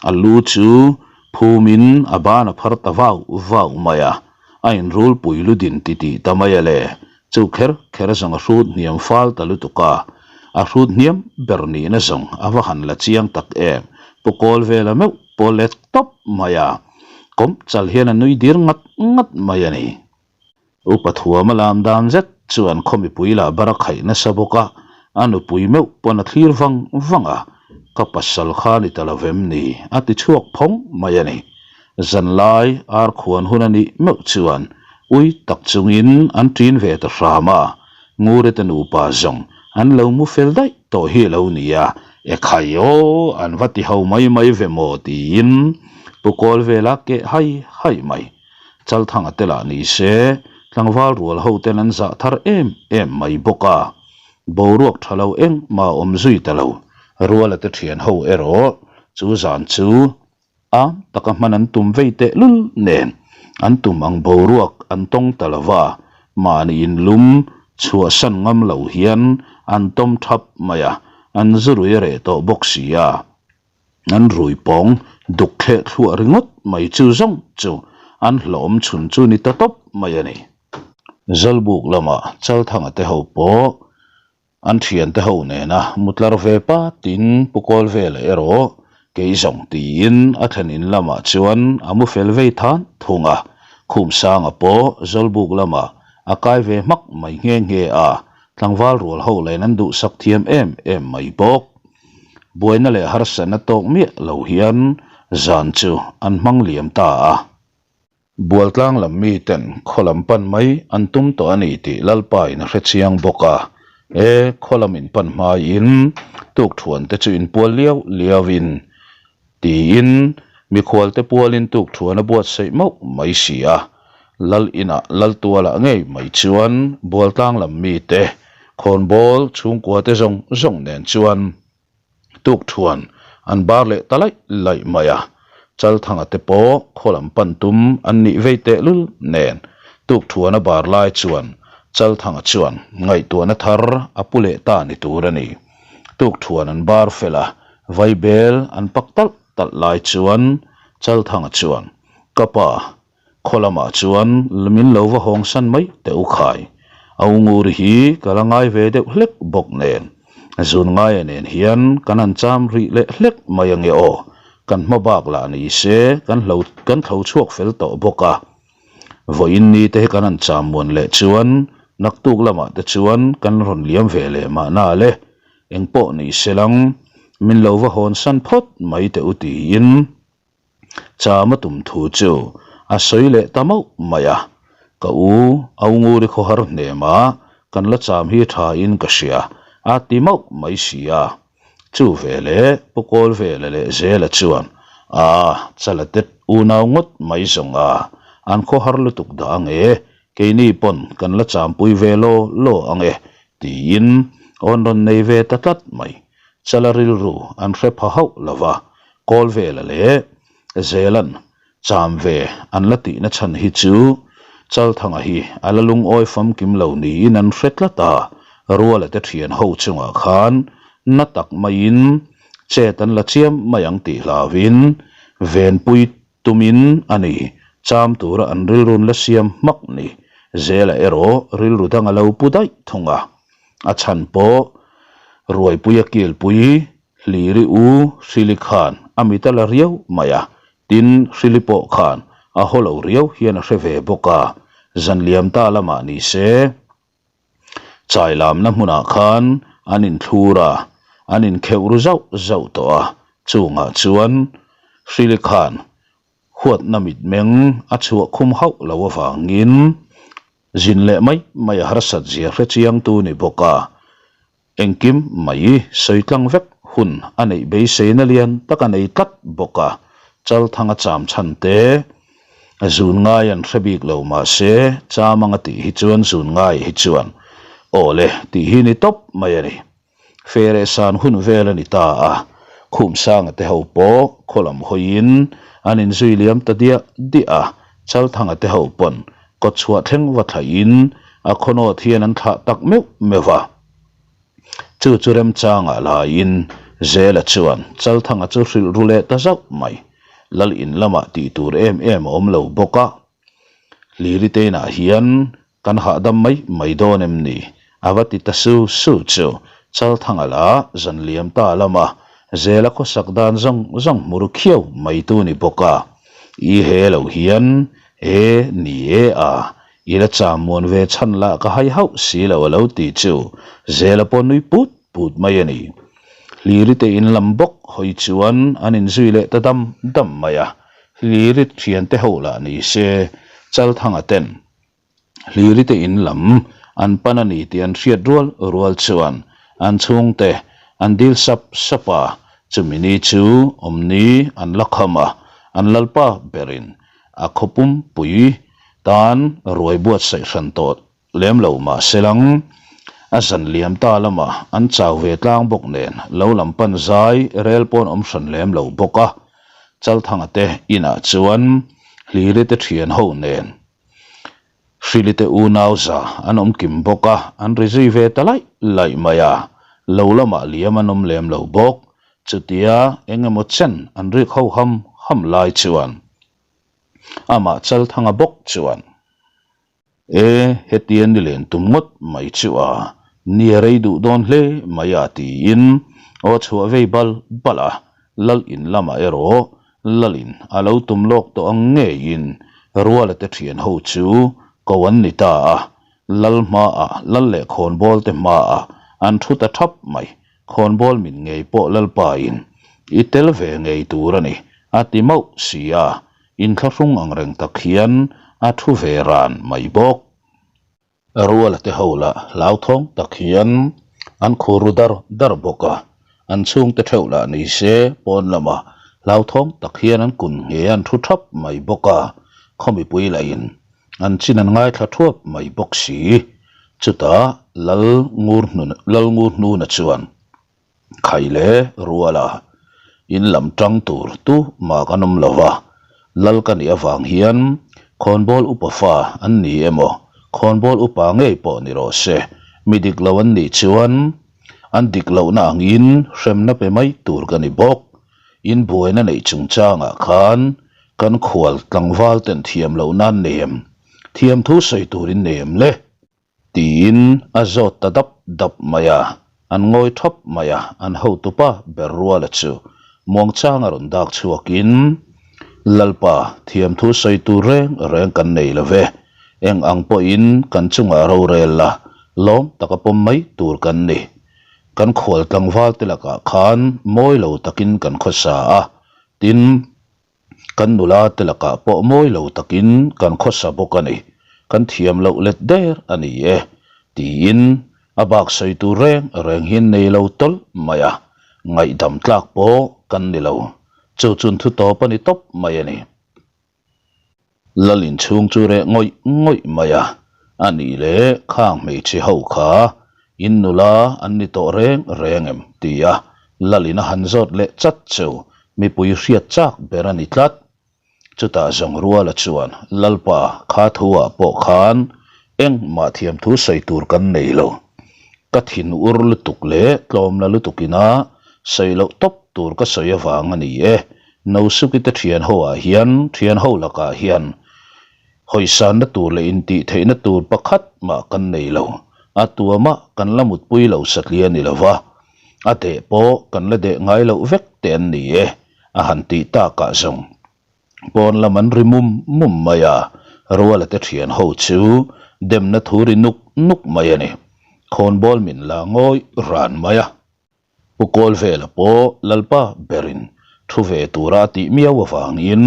A lu chu phumin a ban a phar ta vau vau mai a, a inrulpui lu din titih ta mai a le. Chu kher kher zawng a hrut hniam fal ta lutuk a, a hrut hniam ber nihna zawng a va han la chiang tak em. Pu kawl vela meuh pawh let tawp mai a, kawm chal hian a nui dir ngat ngat mai a ni. Upa thuam a lam dan zet chuan khaw mipui lah bar a khaih nasa bawk a, a nupui meuh pawn a thlir vang vang a, Ka pasal kha ni ta lo vem ni? a ti chhuak phawng mai a ni. Zanlai ar khuan hun a nih meuh chuan ui tak chungin an ṭin ve ta hram a, Ngurete nupa zawng an lo mu fel daih tawh hi a lo ni a, Ekhai aw, an va ti ho mai mai ve maw? tiin Pu Kawlvela keh hai hai mai. Chalthanga te lah ni se, tlangval rual ho ten an zah thar em em mai bawk a. Boruak tha lo engmah a awm zui ta lo. Ruala te thian ho erawh chu zan chu am taka hman an tum vei teh lul nen an tum ang boruak an tawng ta lo va, mahni inlum chhuahsan ngam lo hian an tawm thap mai a, an zu rui a reh tawh bawk si a. An rui pawng duk thleh thluah ringawt mai chu zawng chu an hlawm chhun chu ni ta tawp mai a ni. Zawlbuk lamah Chalthanga te ho pawh an thiante ho nena mutlar ve patin Pu Kawlvela erawh kei zawng tiin a thlen in lamah chuan a mu fel vei than thung a. Khumsanga pawh Zawlbuk lamah a kai ve hmak mai nghe nghe a, tlangval rual ho len an duhsak thiam em em mai bawk. Buaina leh harsatna tawk miah lo hian zan chu an hmang liam ta a. Bualtlang lam miten khaw lam pan mai an tum tawh a ni tih Lalpa in a hre chiang bawk a. E, khaw lam in pan hmaiin tukthuan te chu inpual liau liau in tiin mikhual te pualin tukthuan a buatsaih mauh mai si a. Lal inah Laltualah ngei mai chuan Bualtlang lam mite khawnbawl chhungkua te zawng zawng nen chuan Tukthuan an bar leh ta laih laih mai a, Chalthanga te pawh khaw lam pan tum an nih vei tehlul nen Tukthuan a bar lai chuan Chalthanga chuan ngaihtuahna thar a pu leh ta ni tur a ni. Tukthuan an bar fel a, vaibel an pak talh talh lai chuan Chalthanga chuan, Ka pa, Khaw lamah chuan min lo va hawng san mai teh u khai. A ungur hi ka la ngai ve deuh hlek bawk nen. Zun ngaia nen hian kan han cham rih leh hlek mai ange aw. Kan hma bak lah ni se kan hlo kan thlo chhuak fel tawh bawk a. Vawiin ni te hi kan han cham muan leh chuan naktuk lamah te chuan kan rawn liam ve leh mahna le. Engpawh ni se lang min lo va hawn san phawt mai teh u tiin. Chama tum thu chu a sawi leh ta mauh mai a, Ka u, a u Nguri khawhar hnem a, kan la cham hi tha in ka hria, a ti mauh mai si a. Chu ve leh Pu Kawlvela leh Zela chuan, A, chala te unau ngawt mai zawng a, an khawhar lutuk dah ang e, keini pawn kan la champui ve law law ang e, tiin awn rawn nei ve ta tlat mai. Chala rilru an hre pha hauh lo va, Kawlvela leh Zelan cham ve an la tihna chhan hi chu Chalthanga hi a la lungawi famkim lo niin an hre tlat a, Ruala te thian ho chungah khan na tak maiin chet an la chiam mai ang tih hlauhin venpui tumin a ni, cham tura an rilrun la siam hmak ni. Zela erawh rilru dang a lo pu daih thung a, a chhan pawh Ruaipuia kilpui Hliri u Hrili khan a mit a la riau mai a, tin Hrili pawh khan a haw lo riau hian a hre ve bawk a, zan liam ta lamah ni se chai lamna hmunah khan an inthlur a, an inkheuh ru zauh zauh tawh a, chungah chuan Hrili khan huatna mitmeng a chhuah khum hauh lo avangin zin leh mai mai a harsat zia hre chiangtu ni bawk a. Engkim mai sawi tlang vek hun a neih beiseina lian tak a nei tlat bawk a, Chalthanga cham chhan te zun ngai an hre bik lo mahse cham anga tih hi chuan zun ngai hi chuan aw le tih hi ni tawp mai a ni. Fereh san hun vel a ni ta a, Khumsanga te ho pawh khaw lam hawiin an inzui liam ta diah diah a, Chalthanga te ho pawn kawtchhuah thleng va thlaihin a khawnawt hian an thlah tak meuh meuh a. Chu chu remchangah laiin Zela chuan Chalthanga chu hrilh ru leh ta zauh mai. Lal in lamah tih tur em em a awm lo bawk a. Hliri te inah hian kan hahdam mai mai dawn em ni? A va ti ta su su chu Chalthanga lah zan liam ta lama Zela khawsak dan zawng zawng hmu ru khiau mai tu ni bawk a. I he lo hian e ni e a I la cham muan ve chhan lah ka hai hauh si lo a lo ti chu Zela pawh nui put put mai a ni. Hliri te in lam bawk hawi chuan an inzui leh ta dam dam mai a, Hliri thiante ho lah ni se Chalthanga ten Hliri te in lam an pan a ni tih an hriat rual rual chuan an chhungte an dil sap sap a, chumi ni chu awmni an la kham a, an lalpa berin A khaw pumpui tan ruai buatsaih hran tawh lem lo mah se lang, a zan liam ta lamah an chau ve tlang bawk nen lo lam pan zai rel pawn awm hran lem lo bawk a. Chalthanga te inah chuan Hliri te thian ho nen Hrili te unau za an awm kim bawk a, an ri zui ve ta laih laih mai a, lo lamah liam an awm lem lo bawk. Chutia eng emaw chen an rik ho ham ham lai chuan amah Chalthanga bawk chuan, E, hetia ni len tum ngawt mai chu a, ni a rei duh dawn hle mai a tiin aw chhuah vei bal bal a, Lal in lamah erawh Lalin a lo tum lawk tawh ang ngeiin Ruala te thian ho chu ko an ni ta a, Lal hmaah Lal leh Khawnbawl te hmaah an thu ta thap mai. Khawnbawl min ngei pawh Lalpain i tel ve ngei tur a ni a ti mauh si a. inthlahrung ang reng tak hian a thu ve ran mai bawk. Ruala te ho lah hlauthawng tak hian an khur ru dar dar bawk a, an chhungte theuh lah ni se pawn lamah hlauthawng tak hian an kun nge an thu thap mai bawk a, khaw mipui lahin an chin an ngaithla thuap mai bawk si. Chutah Lal Ngur Lal Ngur Hnuna chuan. Khai le Ruala, in lam tang tur tu mah kan awm lo va, lal ka nih avang hian khawnbawl upa fa an ni emaw, khawnbawl upa ngei pawh ni rawh se, mi dik lo an nih chuan an dik lohna angin hremna pe mai tur ka ni bawk. In buaina neih chungchangah khan kan khual tlangval ten thiam lohna an nei em? Thiam thu sawi turin nei em le? Tiin a zawt ta dap dap mai a, an ngawi thap mai a, an hotupa ber ruala chu muangchang a rawn dak chhuakin, Lalpa, thiamthu sawi tur reng reng kan nei lo ve, eng ang pawhin kan chungah rorel la, lawm taka pawm mai tur kan ni. Kan khual tlangval te lakah khan mawi lo takin kan khawsa a, tin, Kan nula te lakah pawh mawi lo takin kan khawsa bawk a ni, kan thiam loh let der a ni e, tiin a bak sawi tur reng reng hi nei lo tawlh mai a, ngaihdam tlak pawh kan ni lo, chu chun thu tawp a ni tawp mai a ni. Lal inchhung chu reh ngawih ngawih mai a, a nih leh khang hmeichhe ho kha in nula an ni tawh reng reng em? ti a Lal in a han zawt leh chat chu mipui hriat chak ber a ni tlat. Chutah zawng Ruala chuan Lalpa kha thu ah pawh khan engmah thiamthu sawi tur kan nei lo. Ka thin ur lutuk leh tlawmla lutuk ina sawi loh tawp tur ka sawi avang a ni e. Nosuki te thian ho ah hian thian ho lakah hian hawisanna tur leh intih theihna tur pakhat mah kan nei lo. A tuamah kan la mutpui lo satliah a ni lo va, a deh pawh kan la deh ngai loh vek te an ni e a han tih takah zawng pawn lam an ri mum mum mai a, Ruala te thian ho chu demna thu ri nuk nuk mai a ni. Khawnbawl min la ngawih ran mai a. Pu Kawlvela pawh Lalpa berin thu ve tura a tih miau avangin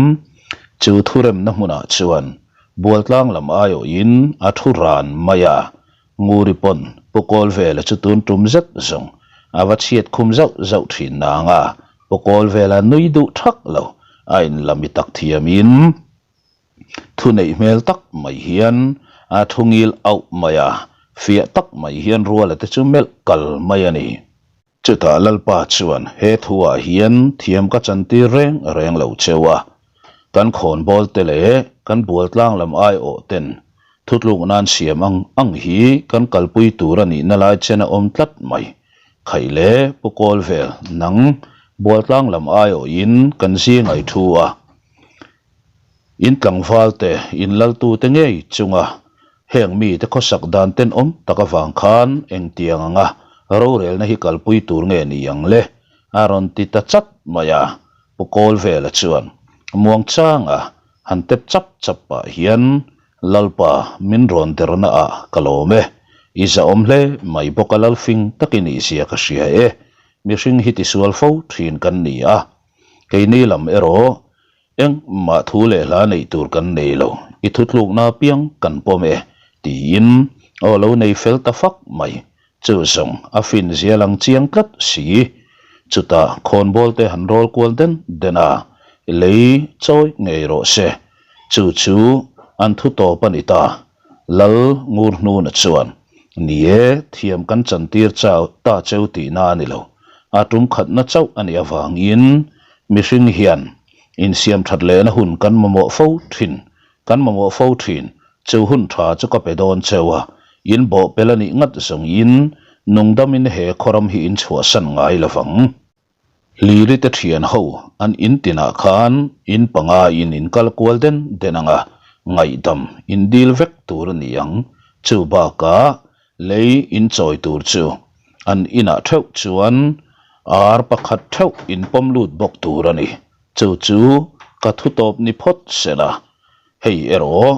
chu thuremna hmunah chuan Bualtlang lam aiawhin a thu ran mai a, Nguri pawn Pu Kawlvela chu tun tum zet zawng a va chhiat khum zauh zauh thin nang a, Pu Kawlvela nui duh thak lo a inlami tak thiamin thu neih hmel tak mai hian a thu ngil auh mai a, fiah tak mai hian Ruala te chu melh kal mai a ni. Chutah Lalpa chuan he thuah hian thiam ka chantir reng reng lo cheu a, kan khawnbawl te leh kan bualtlang lam aiawh ten thutluk nan siam ang ang hi kan kalpui tur a nihna lai chen a awm tlat mai. Khaih leh Pu Kawlvel nang bualtlang lam aiawhin kan zingai thu a, In tlangval te, in laltu te ngei chunga heng mite khawsak dan tenawm tak avang khan engtiang anga rorelna hi kalpui tur nge ni ang le? a rawn ti ta chat mai a. Pu Kawlvela chuan muangchanga han tep chap chap pah hian, Lalpa, min rawn derna ah ka lawm e. I zahawm hle mai bawk a lalfing takin i zia ka hria e. Mihring hi tisual fo thin kan ni a. Keini lam erawh engmah thu leh hla neih tur kan nei lo, i thutlukna apiang kan pawm e, tiin aw lo nei fel ta fak mai. Chu zawng a fin zia lang chiang tlat si. Chutah khawnbawl te han rawl kual den den a, lei chawi ngei rawh se. Chu chu an thu tawp a ni ta. Lal ngur hnuna chuan, Ni e, thiam kan chantir chau ta cheu tihna a ni lo. A tum khatna chauh a nih avangin mihring hian insiam that lehna hun kan mamawh fo thin, kan mamawh fo thin. Chu hun tha chu ka pe dawn cheu a, in bawhpel a nih ngat zawngin nungdamin he khawram hi in chhuahsan ngai lovang. Hliri te thian ho an in tinah khan in panga in in kal kual den den ang a, ngaihdam in dil vek tur a ni ang. Chu bakah lei in chawi tur chu an inah theuh chuan ar pakhat theuh in pawm lut bawk tur a ni. Chu chu ka thu tawp ni phawt sela, hei erawh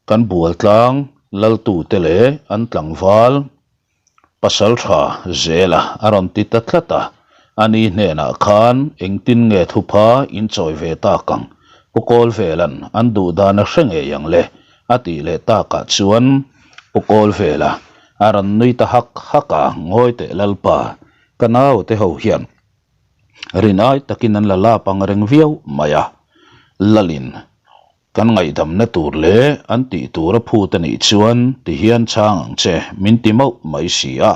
kan bualtlang laltute leh an tlangval Pasal tha zela a rawn ti ta tlat a, ani hnenah khan engtin nge thupha in chawi ve tak ang? Pu Kawlvela'n an duh dan a hre ngei ang le a tih leh takah chuan Pu Kawlvela a rawn nui ta hak hak a, Ngawi teh Lalpa, ka naute ho hian rin ai takin an la lap ang reng viau mai a, Lalin Kan ngaihdamna tur leh an tih tur a phut a nih chuan ti hian chhang ang che, min ti mauh mai si a,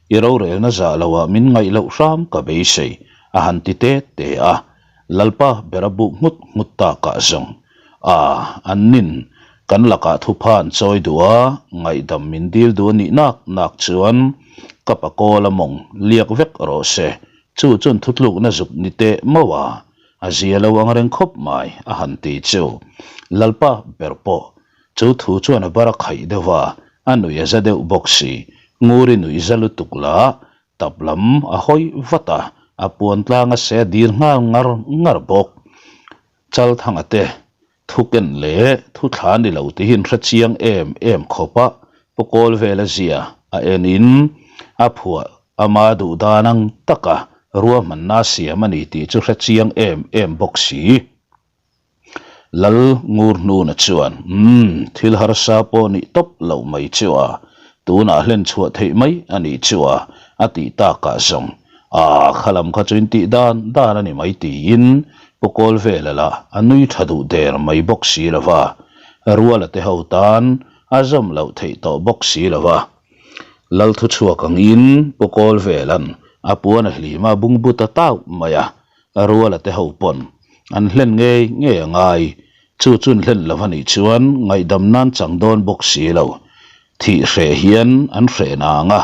i rorelna zah loah min ngaih loh hram ka beisei, a han ti te te a. Lalpa ber a buk nghut nghut takah zawng a, an nin kan lakah thupha an chawi duh a, ngaihdam min dil duh a nih nak nak chuan ka pakawl a mawng liak vek rawh se, chu chuan thutlukna zuk ni teh mauh a, A zia lo ang reng khawp mai, a han ti chu. Lalpa ber pawh chu thu chuan a bar a khaih deuh a, a nuih a za deuh bawk si. Nguri nuih za lutuk lah tap lam a hawi vat a, a puan tlang a se a dir nghal ngar ngar bawk. Chalthanga te Thu ken leh thu thla ni lo tihin hre chiang em em khawp a, Pu Kawlvela zia a en in a phuah ama duh dan ang taka ruahmanna siam a ni tih chu hre chiang em em bawk si. Lal Ngur Hnuna chuan, Umm, thil harsa pawh nih tawp loh mai chu a, tunah hlen chhuah theih mai a nih chu a, a tih takah zawng Aaa, kha lam kha chu in tih dan dan a ni mai tiin Pu Kawlvela lah a nui tha duh der mai bawk si lo va, Ruala te ho tan a zawm loh theih tawh bawk si lo va. Lal thu chhuak angin Pu Kawlvela'n a puan a hlim a bungbu ta tauh mai a, Ruala te ho pawn an hlen ngei ngei a ngai. Chu chun hlen lo a nih chuan ngaihdam nan chang dawn bawk si lo. Thih hreh hian an hreh nang a,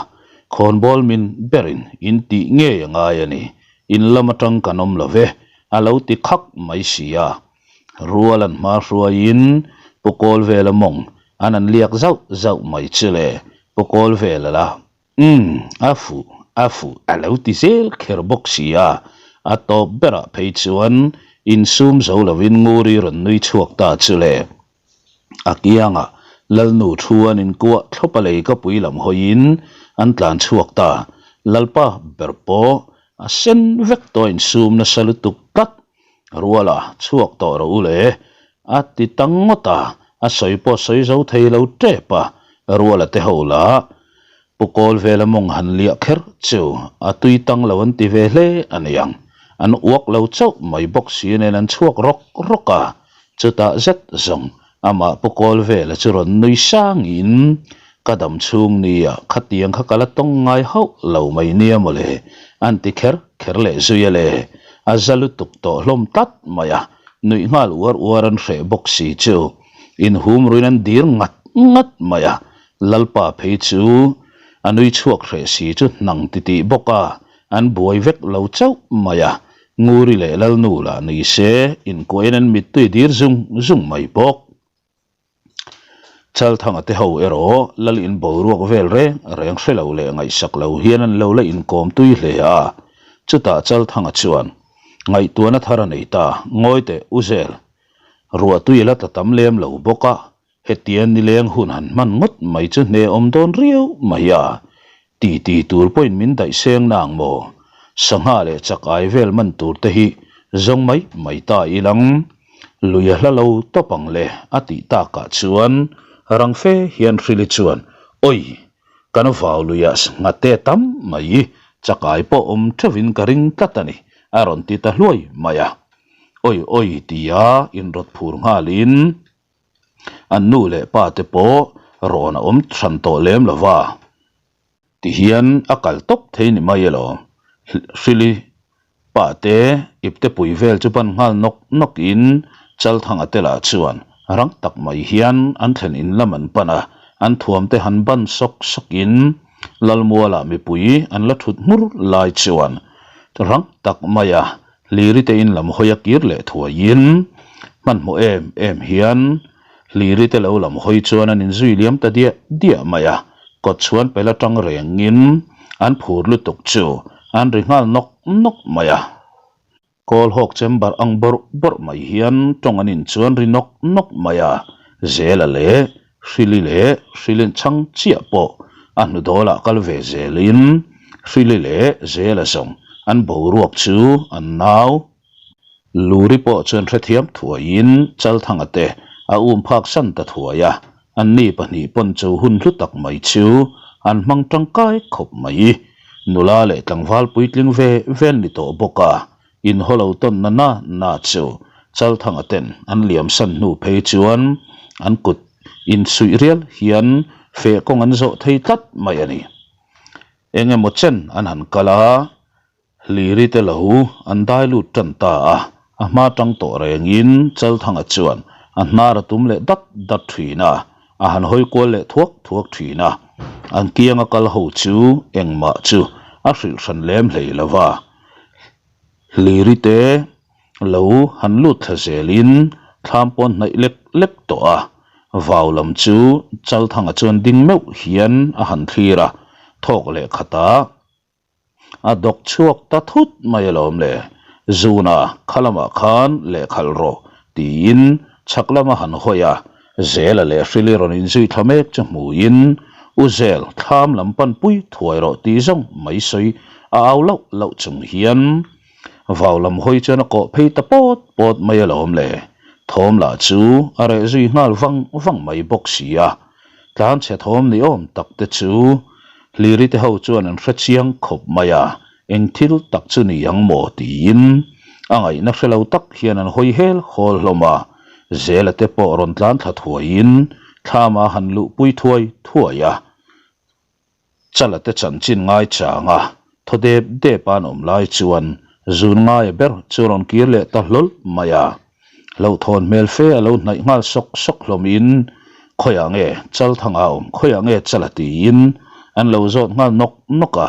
khawnbawl min berin in tih ngei a ngai a ni, in lam atang kan awm lo ve, a lo ti khak mai si a. Rual an hma hruaiin Pu Kawlvela mawng an an liak zauh zauh mai chu le, Pu Kawlvela la Umm, a fuh, a fuh a lo ti zel kher bawk si a, a tawp berah phei chuan insum zo lovin Nguri rawn nui chhuak ta chu le. A kiangah Lalnu thu an inkuah thlawp a lei ka pui lam hawiin an tlan chhuak ta. Lalpa ber pawh a sen vek tawh a insum nasa lutuk tlat. Ruala chhuak tawh rawh u le a ti ta ngawt a, a sawi pawh sawi zo thei lo tep a. Ruala te ho lah Pu Kawl vela mawng han liah kher chu a tui tang lo an ti ve hle a ni ang. An uak lo chauh mai bawk si nen an chhuak rawk rawk a, chutah zet zawng amah Pu Kawl vela chu rawn nui sangin ka dam chhung nia khatiang kha ka la tawng ngai hauh lo mai nia mawle an ti kher kher leh zui a le. A za lutuk tawh hlawm tlat mai a, nuih nghal uar uar an hreh bawk si chu inhum ruin an dir ngat ngat mai a, Lalpa phei chu a nui chhuak hreh si chu hnang titih bawk a, an buai vek lo chauh mai a, Nguri leh Lalnu lah ni se inkuahin an mittui dir zung zung mai bawk. Chalthanga te ho erawh Lal in boruak vel reng reng hre lo leh ngaihsak lo hian an lo la inkawm tui hle a, chutah Chalthanga chuan ngaihtuahna thar a nei ta, Ngawi teh u zel, ruahtui a la tla tam lem lo bawk a, Hetiang nileng hun han hman ngawt mai chu hne awm dawn riau mai a, ti ti tur pawhin min daih seng nang maw? Sangha leh chak ai vel man tur te hi zawng mai mai ta ilang lui a hla lo tawp ang le a tih takah chuan rang fe hian Hrili chuan Oi! Kan vau luiah sangha te tam mai chak ai pawh awm theuhin ka ring tlat a ni a rawn ti ta hluai mai a. Oi oi tia inrawt phur nghalin An nu leh pa te pawh rawn a awm hran tawh lem lo va, tihian a kal tawp thei ni mai elaw? Hrili pa te ipte pui vel chu ban nghal nawk nawk in Chalthanga te lah chuan rang tak mai hian an thlen in lam an pan a, an thuam te han ban sawk sawk in Lalmuala mipui an la thut hmur lai chuan rang tak mai a Hliri te in lam hawi a kir leh thuaiin hmanhmawh em em hian Hliri te lo lam hawi chuan an inzui liam ta diah diah mai a, kawt chhuan pel atang rengin an phur lutuk chu an ri nghal nawk nawk mai a. Kawl hawk chamber ang bawrh bawrh mai hian tawng an inchuan ri nawk nawk mai a, Zela leh Hrili leh Hrilin chhang chiah pawh a hnu dawlah kal ve zelin Hrili leh Zela zawng an boruak chu an nau. Luri pawh chuan hrethiam thuaiin Chalthanga te a um phak san ta thuai a, anni pahnih pawn cho hun hlu tak mai chu an hmang tangkai khawp mai. Nula leh tlangval puitling ve vel ni tawh bawk a, inhaw lo tawn na na na chu Chalthanga ten an liam san hnu phei chuan an kut insuih rial hian feh kawng an zawh thei tlat mai a ni. Eng emaw chen an han kal a, Hliri te lo an dai lut tan ta a, a hma tang tawh rengin Chalthanga chuan a hnar a tum leh dat dat thin a, a han hawi kual leh thuak thuak thin a. An kianga kal ho chu engmah chu a hrilh hran lem hlei lo va. Hliri te lo han lut thla zelin thlam pawn hnaih lek lek tawh a, vau lam chu Chalthanga chuan ding meuh hian a han thlir a, thawk leh khatah A dawk chhuak ta thut mai alawm le, Zuna kha lamah khan lehkhalh rawh tiin chhak lama han hawi a, Zela leh Hrili rawn inzui thla mek chu hmuin, U Zel, thlam lam pan pui thuai rawh tih zawng mai sawi a au loh loh chung hian vau lam hawi chuan a kawh phei ta pawt pawt mai alawm le, thawm lah chu a reh zui nghal vang vang mai bawk si a. Tlanchhe thawm ni awm tak te chu Hliri te ho chuan an hre chiang khawp mai a, eng thil tak chu ni ang maw tiin a ngaihna hre lo tak hian an hawi hel hawl hlawm a, Zela te pawh rawn tlan thla thuaiin thlama han luhpui thuai thuai a. Chala te chanchin ngai chang a, thaw dep dep a an awm lai chuan zun ngaia ber chu rawn kir leh ta hlawl mai a. Hlauhthawn hmel fe a lo hnaih nghal sawk sawk hlawm in, Khawiah nge Chalthanga a awm, khawiah nge Chala tiin an lo zawt nghal nawk nawk a,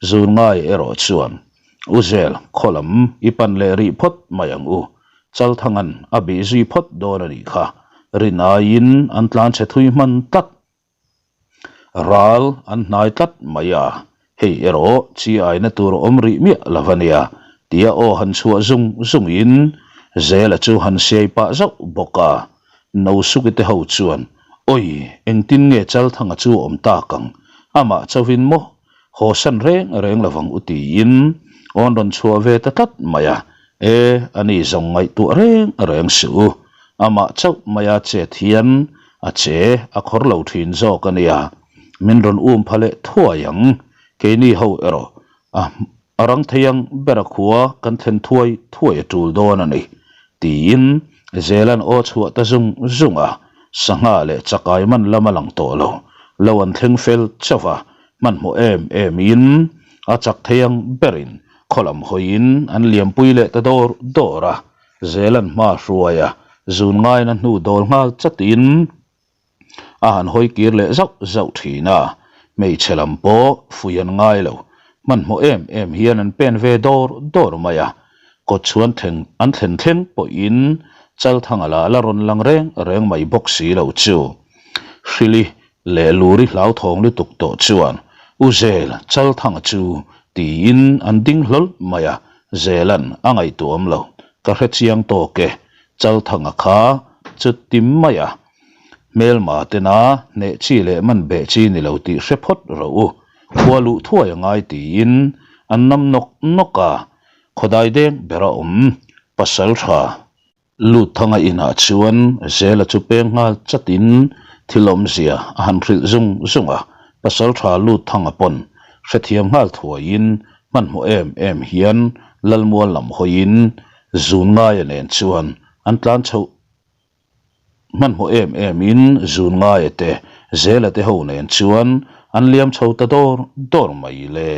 zun ngai erawh chuan U Zel, khaw lam i pan leh rih phawt mai ang u, Chalthanga'n a bih zui phawt dawn a nih kha, rin aiin an tlan chhe thui hman tlat. Ral an hnai tlat mai a, hei erawh chi aina tur a awm rih miah lo a nia, tia aw han chhuah zung zungin Zela chu han siai pah zauh bawk a. Nosuki te ho chuan, Awi, engtin nge Chalthanga chu a awm tak ang? Amah chauhin maw? Haw san reng reng lo vang u tiin awn rawn chhuah ve ta tlat mai a, E, ani zawng ngaihtuah reng reng suh u. Amah chauh maia chet hian a che a khawr lo thin zawk a nia. Min rawn um pha leh thuai ang. Keini ho erawh a a rang thei ang ber a khua kan thlen thuai thuai a tul dawn a ni, tiin Zela'n aw chhuah ta zung zung a. Sangha leh chakai man lam a lang tawh lo. Lo an thleng fel chauh a, hmanhmawh em em in a chak thei ang berin khaw lam hawiin an liampui leh ta dawr dawr a, Zelan hma hruai a, zun ngaina hnu dawl nghal chatin a han hawi kir leh zauh zauh thin a, hmeichhe lam pawh fui an ngai lo, hmanhmawh em em hian an pen ve dawr dawr mai a, kawtchhuan thleng an thlen thleng pawhin Chalthanga lah la rawn lang reng reng mai bawk si lo chu Hrili Leh Luri hlauthawng lutuk tawh chuan U Zel, Chalthanga chu tiin an ding hlawl mai a, Zela'n a ngaihtuahawm lo, ka hre chiang tawk e, Chalthanga kha chu ti mai a, hmelma tena hneh chi leh man beh chi ni lo tih hre phawt rawh u, khua luh thuai a ngai tiin an nam nawk nawk a, khawdai deng bera awm pasal tha. Lutthanga inah chuan Zela chu peng nghal chatin thil awmzia a han hrilh zung zung a, Pasaltha Lutthanga pawn hrethiam nghal thuaiin hmanhmawh em em hian Lalmual lam hawiin zun ngaia nen chuan an tlan chhoh hmanhmawh em emin zun ngaia te Zela te ho nen chuan an liam chho ta dawr dawr mai le.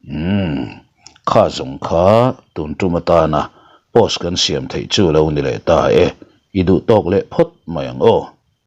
Umm, kha zawng kha tun tum atana post kan siam theih chu lo ni leh ta e, i duh tawk leh phawt mai ang aw.